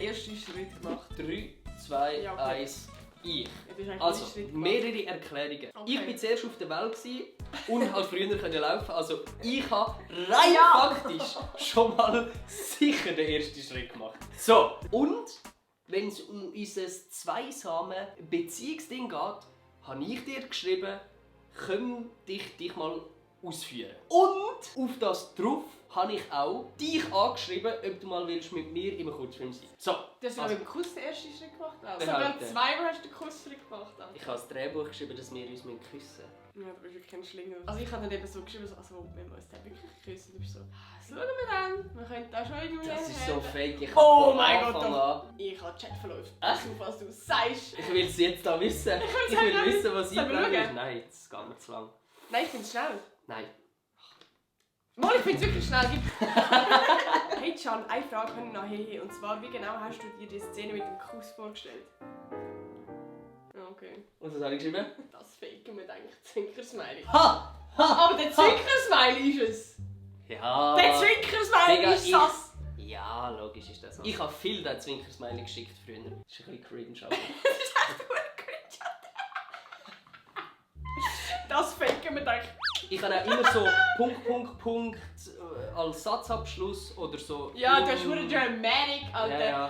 ersten Schritt gemacht? 3, 2, Ja, okay. 1, ich. Ja, du hast eigentlich Also, einen Schritt gemacht. mehrere Erklärungen. Okay. Ich war zuerst auf der Welt und halt früher können laufen. Also, ich habe rein Ja. faktisch schon mal sicher den ersten Schritt gemacht. So, und wenn es um unser zweisames Beziehungsding geht, habe ich dir geschrieben, komm dich mal ausführen. Und auf das drauf habe ich auch dich angeschrieben, ob du mal willst mit mir im Kurzfilm sein. So, Du hast also, mit dem Kuss den ersten Schritt gemacht? Also, Behaupten. sogar zweimal hast du den Kussschritt gemacht. ich habe das Drehbuch geschrieben, dass wir uns küssen müssen. Ja, du bist wirklich kein Schlingel. Also ich habe dann eben so geschrieben, also wenn wir uns dann wirklich küssen, du bist so, das schauen wir dann, wir können da schon irgendwie Das ist so helfen. fake. Ich Oh habe von mein Anfang Gott, an. Ich habe Chatverläufe. Echt? So, was du sagst. Ich will es jetzt da wissen. Ich will will auch wissen, was Sollen wir eingeblendet ist. schauen? Nein, das geht mir zu lang. Nein, ich finde es schnell. Nein. Mal, ich finde es wirklich schnell. Hey Can, eine Frage habe ich noch hier. Und zwar, wie genau hast du dir die Szene mit dem Kuss vorgestellt? Ja, okay. Und was habe ich geschrieben? Das faken wir eigentlich. Zwinker-Smiley. Ha! Ha! Aber der Zwinker-Smiley ist es. Ja. Der Zwinker-Smiley Digga, ist das. Ja, logisch ist das so. Ich habe viel den Zwinkersmiley geschickt früher. Das ist ein bisschen cringe, aber... Das ist echt gut cringe. Das faken wir eigentlich. Ich habe auch immer so Punkt als Satzabschluss oder so... Ja, du hast nur Dramatic, Alter. Ja, ja.